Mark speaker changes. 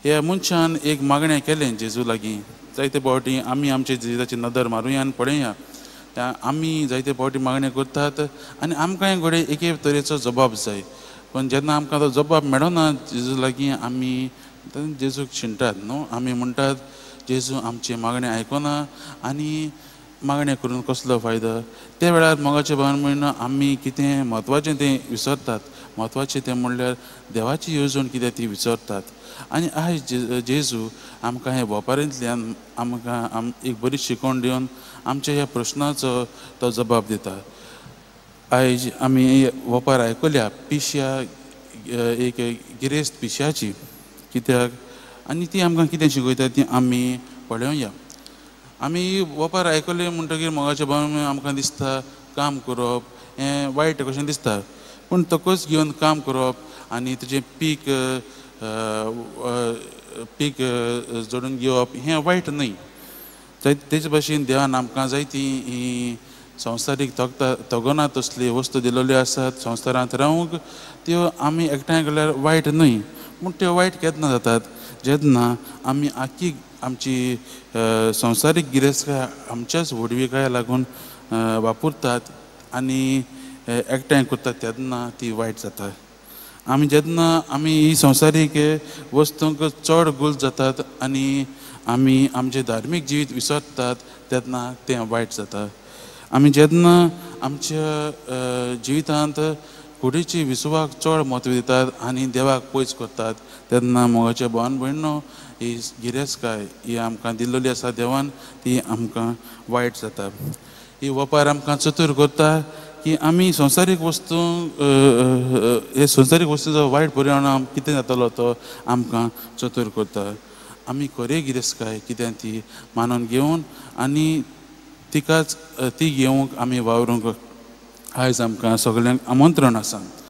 Speaker 1: ह्या मनशान एक मागणें केलें जेजू लागीं. जायते फावटी आमी आमच्या जिविताची नदर मारुया आनी पळया, आमी जायते फावटी मागणें करतात आनी आमकांय घडये एके तरेचो जबाब जाय, पूण जेन्ना आमकां तो जबाब मेळना जेजू लागीं, आमी जेजूक शिणटात न्हू. आमी म्हणटात जेजू आमचें मागणें आयकना आनी मागणें करून कसलो फायदो. त्या वेळार मोगाचे भावन म्हणून आमी कितें म्हत्वाचें तें विसरतात. म्हत्वाचें तें म्हणल्यार देवाची येवजण कितें ती विसरतात. आनी आयज जेजू आमकां हे वेपारांतल्यान आमकां एक बरी शिकवण दिवन आमच्या ह्या प्रश्नाचो तो जबाब दिता. आयज आमी वपार आयकल्या पिश्या, एक गिरेस्त पिश्याची, कित्याक आनी ती आमकां कितें शिकयता ती आमी पळोवया. आमी वपार आयकले म्हणटगीर मोगाचे भाव आमकां दिसता काम करप हें वायट कशें दिसता, पूण तकच घेवन काम करप आनी तुजें पीक पीक जोडून घेवप हें वायट न्हय. तेजे भाशेन देवान आमकां जायती ही संवसारीक तोगता तगना तसली वस्तू दिल्ल्यो आसात संवसारांत रावूंक, त्यो आमी एकठांय केल्यार वायट न्हय. पूण त्यो वायट केन्ना जातात, जेन्ना आमी आख्खी आमची संवसारीक गिरेस्तकाय आमच्याच व्हडविकाय लागून वापरतात आनी एकठांय करतात तेन्ना ती वायट जाता. आमी जेन्ना आमी ही संवसारीक वस्तूंक चड गुल जातात आनी आमी आमचें धार्मीक जिवीत विसरतात तेन्ना तें वायट जाता. आमी जेन्ना आमच्या जिवितांत कुडीची विसवाक चड म्हत्व दितात आनी देवाक पयस करतात तेन्ना मोगाच्या भावान भयणो ही गिरेस्तकाय ही आमकां दिल्लेली आसा देवान, ती आमकां वायट जाता. ही वपार आमकां चतूर करता की आमी संवसारीक वस्तू, हे संवसारीक वस्तूचो वायट परिणाम कितें जातलो तो आमकां चतूर करता. आमी खरी गिरेस्तकाय कितें ती मानून घेवन आनी तिकाच ती घेवंक आमी वावरूंक आयज आमकां सगल्यांक आमंत्रण आसा.